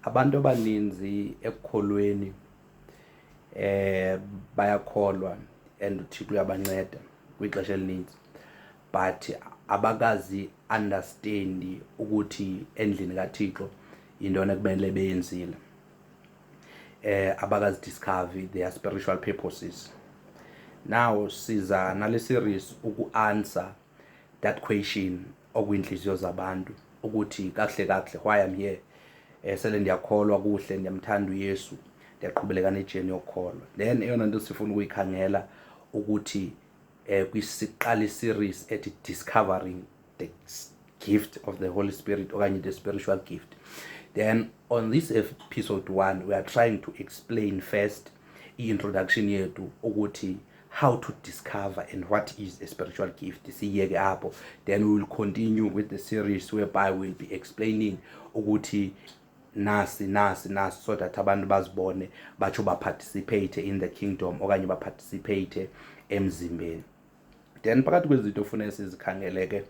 Abantu abaninzi ekukholweni bayakholwa and uThixo uyabanceda kwixesha elininzi, but abakazi understand ukuthi endlini kaThixo yintoni ekumele beyenzile. Abakazi discover their spiritual purposes. Now siza nale series uku-answer that question okwinhliziyo zabantu ukuthi kahle kahle, why I'm here? Sele ndiyakholwa kuhle, ndiyamthanda uYesu, ndiyaqhubeleka ne-journey yokukholwa. Then eyona nto sifuna ukuyikhangela ukuthi kwisiqala series ethi "Discovering the Gift of the Holy Spirit" okanye the spiritual gift. Then on this episode 1, we are trying to explain first i-introduction yethu ukuthi how to discover and what is a spiritual gift. Siyeke apho, then we will continue with the series whereby we'll be explaining ukuthi nasi nasi nasi, so that abantu bazibone batsho baparticipate in the kingdom okanye baparticipate emzimbeni. Then phakathi kwezinto ofuneka sizikhangele ke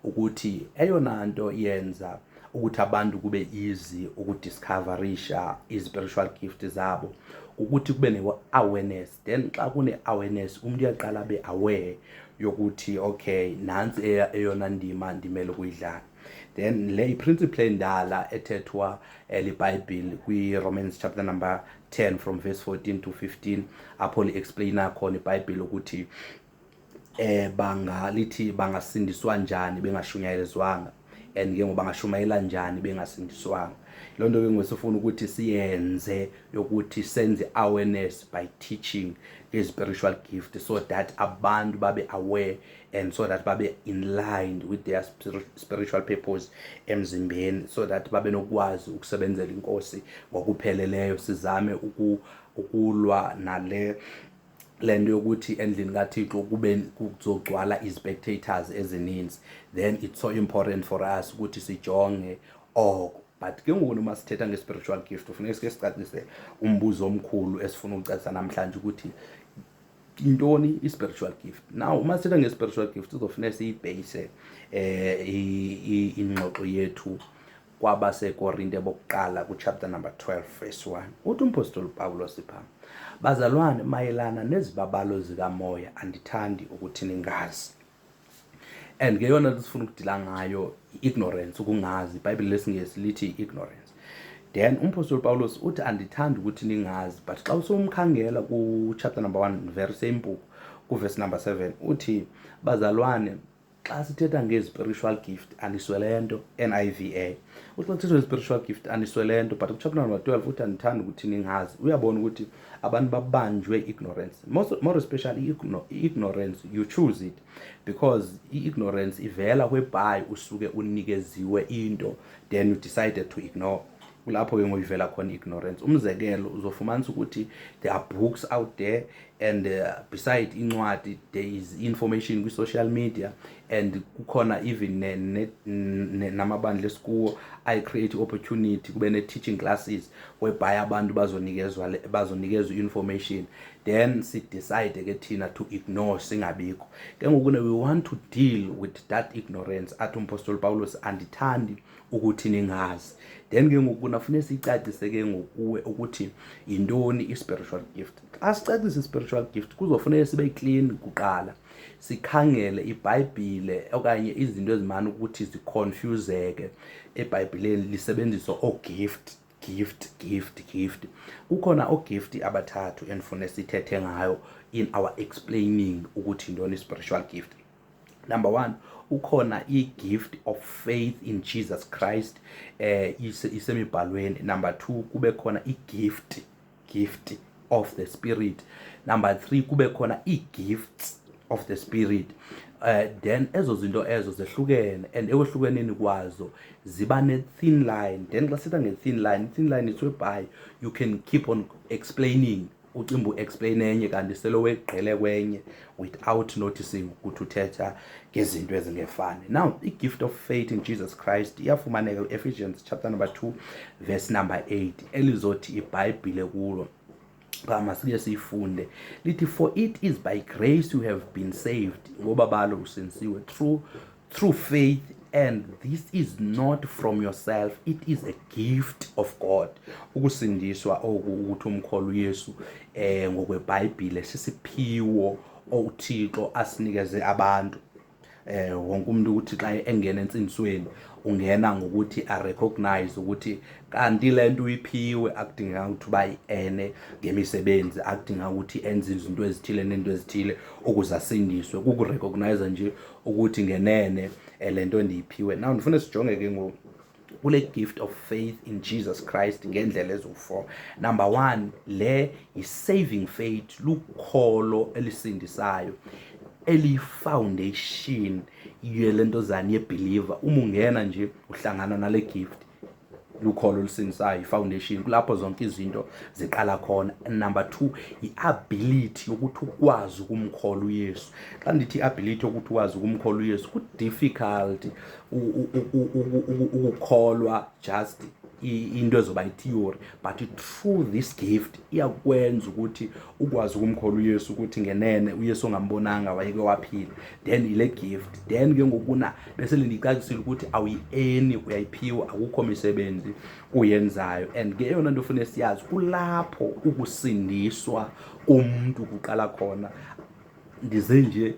ukuthi eyona nto yenza ukuthi abantu kube easy ukudiscoverisha i-spiritual gift zabo ukuthi kube ne-awareness. Then xa kune-awareness, umuntu uyaqala abe aware yokuthi, okay, nantsi eyona ndima ndimele ukuyidlala. Then le i-principle endala ethethwa liBhayibhile kwi-Romans chapter number 10 from verse 14 to 15, apho li-explaina khona iBhayibhile ukuthi banga lithi bangasindiswa njani bengashunyayelezwanga, and ke ngoba bangashumayela njani bengasindiswanga. Loo nto ke ngosifuna ukuthi siyenze yokuthi senze awareness by teaching nge-spiritual gift, so that abantu babe aware and so that babe in line with their spiritual purpose emzimbeni, so that babe nokwazi ukusebenzela iNkosi ngokupheleleyo. Sizame ukulwa nale lento yokuthi endlini kaThixo kube kuzogcwala i-spectators ezininzi. Then it's so important for us ukuthi sijonge oko. But ke ngoku noma sithetha nge-spiritual gift, kufuneka sike sicacise umbuzo omkhulu esifuna ukucacisa namhlanje ukuthi intoni i-spiritual gift. Now, uma sithetha nge-spiritual gift, kuzofuneka siyibhase ingxoxo yethu kwabaseKorinte bokuqala ku-chapter number 12 verse 1. Uthi umpostoli Pawulos pha, "Bazalwane, mayelana nezibabalo zikamoya andithandi ukuthi ningazi." And ke yona nto sifuna ukudila ngayo, i-ignorance, ukungazi. IBhayibhile lesiNgesi lithi ignorance. Then umpostoli Pawulos uthi, "Andithandi ukuthi ningazi." But xa usumkhangela ku-chapter number 1, very same book, kuverse number 7, uthi, "Bazalwane, xa sithetha nge-spiritual gift aniswele nto." NIVA uthi xa kuthethwa nge-spiritual gift aniswele nto, but kuchapter number 12 uthi, "Andithandi ukuthi ningazi." Uyabona ukuthi abantu babanjwe ignorance. More especially ignorance, you choose it, because i-ignorance ivela whereby usuke unikeziwe into, then you decided to ignore. Kulapho ke ngoyivela khona ignorance. Umzekelo, uzofumanisa ukuthi there are books out there and beside incwadi there is information kwi-social media, and kukhona even namabandla esikuwo ayi-create opportunity kube ne-teaching classes whereby abantu bazonikezwa i-information. Then si-decide ke thina to ignore, singabikho. Ke ngoku we want to deal with that ignorance. Athi umpostoli Pawulos, "Andithandi ukuthi ningazi." Then ke ngoku nafuneka siyicacise ke ngokuwe ukuthi yintoni i-spiritual gift. Xa sicacisa i-spiritual gift, kuzofuneka sibe clean kuqala, sikhangele iBhayibhile okanye izinto ezimane ukuthi ziconfuseke eBhayibhileni lisebenzisa o-gift, gift, gift, gift. Kukhona o-gift abathathu endifune sithethe ngayo in our explaining ukuthi yintoni i-spiritual gift. Number one, ukhona i-gift of faith in Jesus Christ, isemibhalweni. Number two, kube khona i-gift of the Spirit. Number three, kube khona i-gifts of the Spirit. Then ezo zinto ezo zehlukene, and ekwehlukeneni kwazo ziba ne-thin line. Then xa sithetha nge-thin line, thin line is whereby you can keep on explaining, ucimba u-explain enye kanti sele weqele kwenye without noticing ukuthi uthetha ngezinto ezingefani. Now, i-gift of faith in Jesus Christ iyafumaneka ku-Ephesians chapter number 2 verse number 8, elizothi iBhayibhile kulo, masike siyifunde, lithi, "For it is by grace you have been saved," ngoba balo usindisiwe, through faith. And this is not from yourself, it is a gift of God. Ukusindiswa oku, ukuthi umkholo uYesu ngokweBhayibhile, sisiphiwo uThixo asinikeze abantu. Wonke umuntu ukuthi xa engena entsindisweni ungena ngokuthi a-recognize ukuthi kanti le nto uyiphiwe, akudingeka ukuthi uba i-ene ngemisebenzi, akudingeka ukuthi enze izinto ezithile nento ezithile ukuze asindiswe, kuku-recognize nje ukuthi ngenene le nto ndiyiphiwe. Now ndifuna sijonge ke ngoku kule gift of faith in Jesus Christ ngendlela eziwu-four. Number one, le yi-saving faith, lukholo elisindisayo eliyi-foundation yele ntozana ye-believer. Uma ungena nje uhlangana nale gift, lukholo olusindisayo, i-foundation, kulapho zonke izinto ziqala khona. Number two, i-ability yokuthi ukwazi ukumkholwa uYesu. Xa ndithi i-ability yokuthi ukwazi ukumkholwa uYesu, ku-difficult ukukholwa just into ezoba yi-theory, but through this gift iyakwenza ukuthi ukwazi ukumkholwa uYesu, ukuthi ngenene uYesu ongambonanga wayeke waphila. Then ile gift, then ke ngokuna bese lindicacisile ukuthi awuyi-eni, uyayiphiwa, akukho misebenzi uyenzayo. And ke eyona nto ufune siyazi, kulapho ukusindiswa komuntu kuqala khona. Ndize nje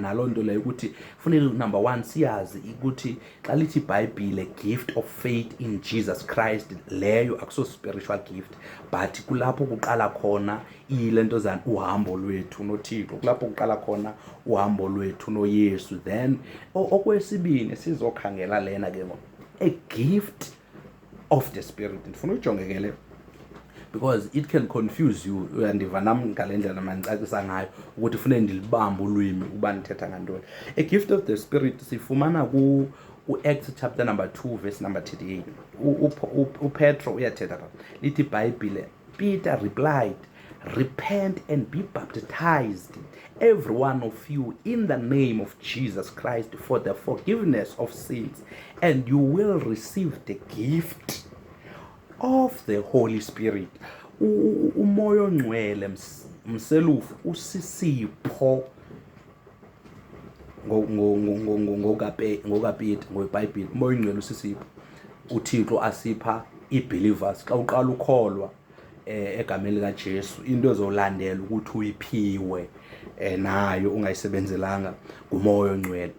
naloo nto leyo ukuthi funeka number one siyazi ukuthi xa lithi iBhayibhile gift of faith in Jesus Christ, leyo akuso spiritual gift, but kulapho kuqala khona ile nto zani, uhambo lwethu noThixo, kulapho kuqala khona uhambo lwethu noYesu. Then okwesibini sizokhangela lena ke ngoku, a gift of the Spirit. Ndifuna ujonge ke le because it can confuse you. Uyandiva nam ngale ndlela mandicacisa ngayo ukuthi funeke ndilibambe ulwimi ukuba ndithetha ngantoni. A gift of the Spirit sifumana ku-Acts chapter number 2 verse number 38. UPetro uyathetha pha, lithi iBhayibhile, "Peter replied, 'Repent and be baptized, every one of you, in the name of Jesus Christ for the forgiveness of sins, and you will receive the gift of the Holy Spirit.'" UMoya oNgcwele, mselufu, usisipho ngokaPeter, ngweBhayibhile. UMoya oNgcwele usisipho uThixo asipha ii-believers xa uqala ukholwa egameni likaJesu. Into ezolandela ukuthi uyiphiwe nayo ungayisebenzelanga nguMoya oNgcwele.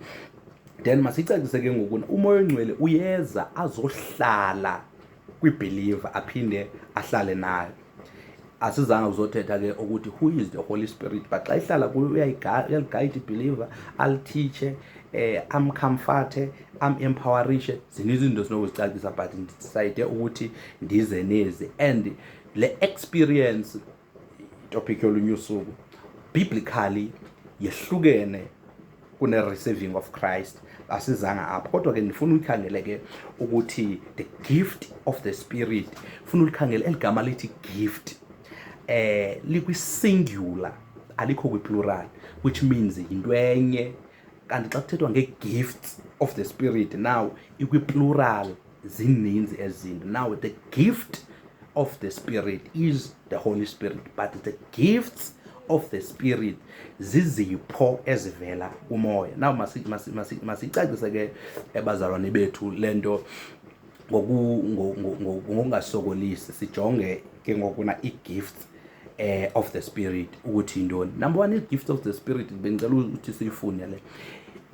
Then masicacise ke ngoku, uMoya oNgcwele uyeza azohlala kwi-believer, aphinde ahlale nayo. Asizange uzothetha ke ukuthi who is the Holy Spirit, but xa ihlala kuyo uyali-guide i-believer, ali-teache, am-comforte, am-empowerishe. Zininzi izinto esinokuzicacisa, but ndi-decide ukuthi ndize nezi. And le experience, topic yolunye usuku, biblically yehlukene kune-receiving of Christ. Asizanga apho, kodwa ke ndifuna uyikhangele ke ukuthi the gift of the Spirit, funa ulikhangele eligama lithi gift, likwi-singular, alikho kwi-plural, which means yinto enye. Kanti xa kuthethwa nge-gifts of the Spirit, now ikwi-plural, zininzi ezinto. Now the gift of the Spirit is the Holy Spirit, but the gifts of the Spirit zizipho ezivela kuMoya. Now masicacise ke ebazalwane bethu lento ngokungasokolisi. Sijonge ke ngokuna ii-gifts of the Spirit ukuthi yintoni. Number one, i-gift of the Spirit, bengicela ukuthi siyifunde le.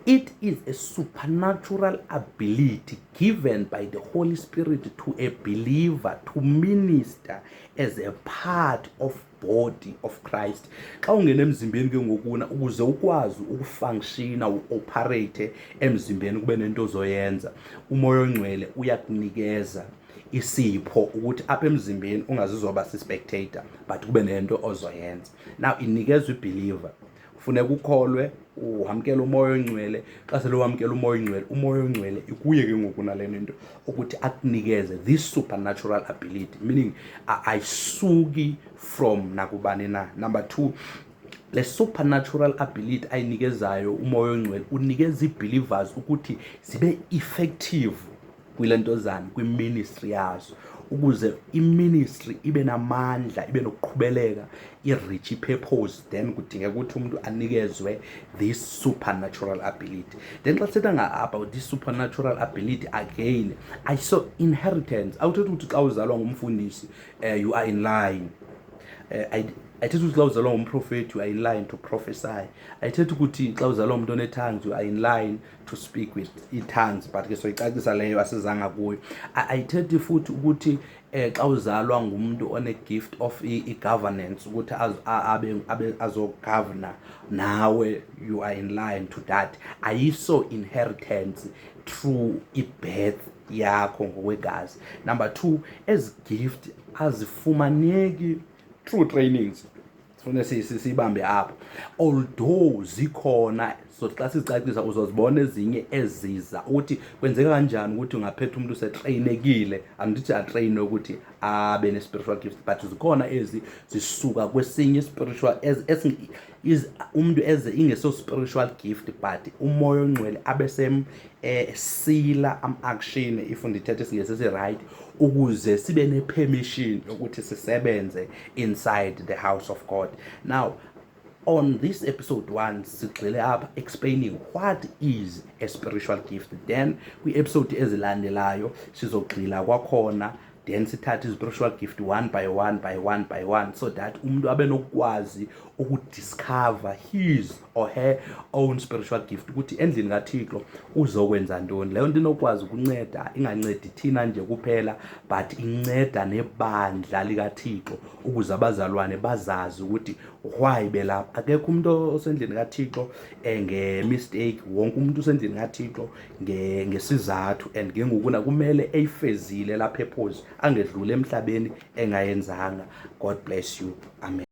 It is a supernatural ability given by the Holy Spirit to a believer to minister as a part of body of Christ. Xa ungena emzimbeni ke ngokuna, ukuze ukwazi uku-functiona, u-operate emzimbeni, kube nento ozoyenza, uMoya oNgcwele uyakunikeza isipho ukuthi apha emzimbeni ungazizoba si-spectator, but kube nento ozoyenza. Now inikezwa i-believer. Funeka ukholwe, uhamkele uMoya oNgcwele. Xa sele wamkela uMoya oNgcwele, uMoya oNgcwele ikuye ke ngoku nalena into ukuthi akunikeze this supernatural ability, meaning ayisuki from nakubani na. Number two, le supernatural ability ayinikezayo uMoya oNgcwele unikeza ii-believers ukuthi zibe effective kwile ntozana, kwi-ministry yazo. Ukuze iministry ibe namandla, ibe nokuqhubeleka, i-reach i-purpose, then kudingeka ukuthi umuntu anikezwe this supernatural ability. Then xa sithetha about this supernatural ability again, ayiso inheritance. Awuthethi ukuthi xa uzalwa ngumfundisi you are in line. Ayithethi ukuthi xa uzalwa ngumprofethi you are in line to prophesy. Ayithethi ukuthi xa uzalwa umuntu one-tongues you are in line to speak with i-tongues, but ke soyicacisa leyo, asizanga kuyo. Ayithethi futhi ukuthi xa uzalwa ngumuntu one-gift of i-governance ukuthi abe azogovernor nawe you are in line to that. Ayiso inheritance through i-birth yakho ngokwegazi. Number two, ezi gift azifumaneki through trainings. Sifune siyibambe apho, although zikhona. So xa sizicacisa uzozibona ezinye eziza ukuthi kwenzeka kanjani ukuthi ungaphetha umuntu usetrayinekile. Andithi atrayinwe ukuthi abe ne-spiritual gift, but zikhona ezi zisuka kwesinye spiritual umuntu eze ingeso spiritual gift, but uMoya oNgcwele abe sem sila am-action, if ndithethe isiNgesi esi-right, ukuze sibe ne-permission yokuthi sisebenze inside the house of God. Now, on this episode 1 sigxile apha explaining what is a spiritual gift. Then kwi-episode ezilandelayo sizogxila kwakhona, then sithathe i-spiritual gift one by one by one by one, so that umuntu abe nokwazi ukudiscover his or her own spiritual gift, ukuthi endlini kaThixo uzokwenza ntoni. Leyo nto inokwazi ukunceda, ingancedi thina nje kuphela, but inceda nebandla likaThixo, ukuze abazalwane bazazi ukuthi why belapha. Akekho umuntu osendlini kaThixo nge-mistake. Wonke umuntu usendlini kaThixo ngesizathu, and ke ngokuna kumele eyifezile la purpose, angedluli emhlabeni engayenzanga. God bless you. Amen.